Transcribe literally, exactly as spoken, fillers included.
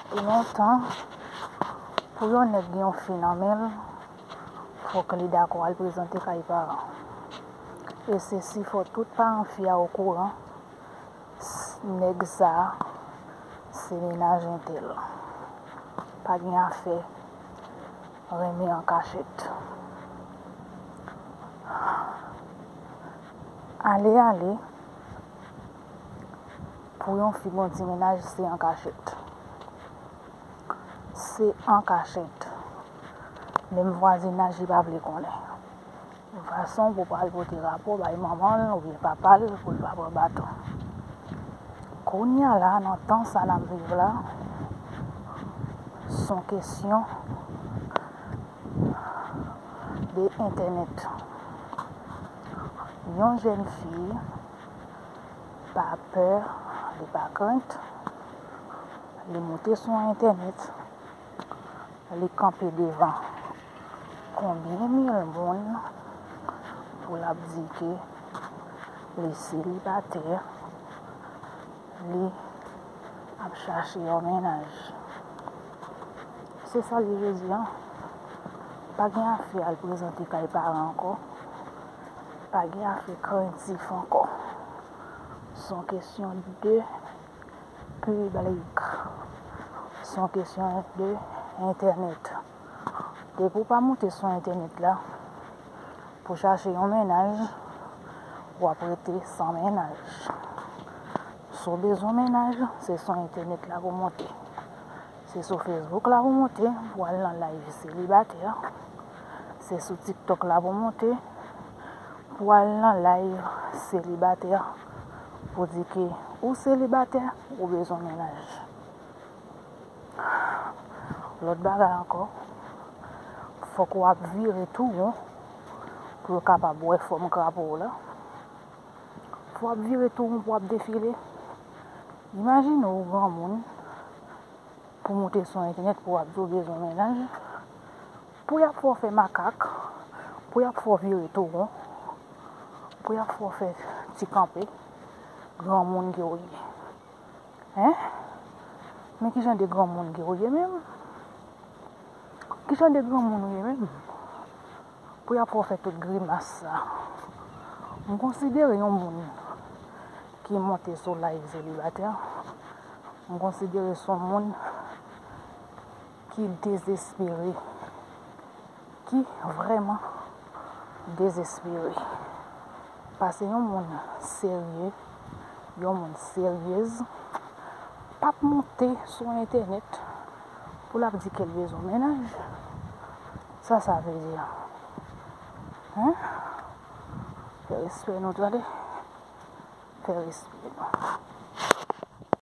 Lontan, pou yon nèg gen yon fi nan men l, fòk li dakò al prezante kay paran. E se si fò tout paran fi a okouran, s- nèg sa a se mennaj entèl. Pa gen afè renmen an kachèt. Ale, ale, pou yon fi gon ti mennaj, se an kachèt. Se an kachèt. Menm vwazinaj li pa vle konnen. Yon fason pou pral pote rapò bay manman l oubyen papa l pou l pa pran baton. Kounye a la, nan tan sa n ap viv la, s on kesyon de entènèt. Yon jèn fi pa pè, li pa krent, li moute sou entènèt, li kanpe devan konbyen mil moun pou l ap di ke li selibatè, li ap chache yon mennaj. Se sa l ye jodi a. Pa gen afè al prezante kay paran ankò. Pa gen afè krentif ankò. S on kesyon de piblik. S on kesyon de entènèt. Depi w pa moute sou entènèt la pou chache yon mennaj, w ap rete san mennaj. Si w bezwen mennaj, se sou entènèt la pou moute. Se sou Facebook la pou moute, pou al nan live selibatè. Se sou TikTok la pou moute, pou al nan live selibatè, pou di ke ou selibatè, ou bezwen mennaj. Lòt bagay ankò, fòk w ap vire tou won pou yo kapab wè fòm krapo w la. Fò w ap vire tou won pou w ap defile. Imajine w granmoun pou moute sou entènèt pou w ap di w bezwen mennaj, pou y ap fè w fè makak, pou y ap fè w vire tou won, pou y ap fè w fè ti kanpe, granmoun ke w ye. Hen? Men ki jan de granmoun ke w ye menm? Ki jan de granmoun ou ye menm? Pou y ap fè w fè tout grimas sa. M konsidere yon moun ki monte sou live selibatè, m konsidere s on moun ki dezespere, ki vrèman dezespere. Paske yon moun serye, yon moun seryez, p ap monte sou entènèt pou l ap di ke l bezwen mennaj. Sa sa vle di a? Hen? Fè respè nou, tande. Fè respè nou.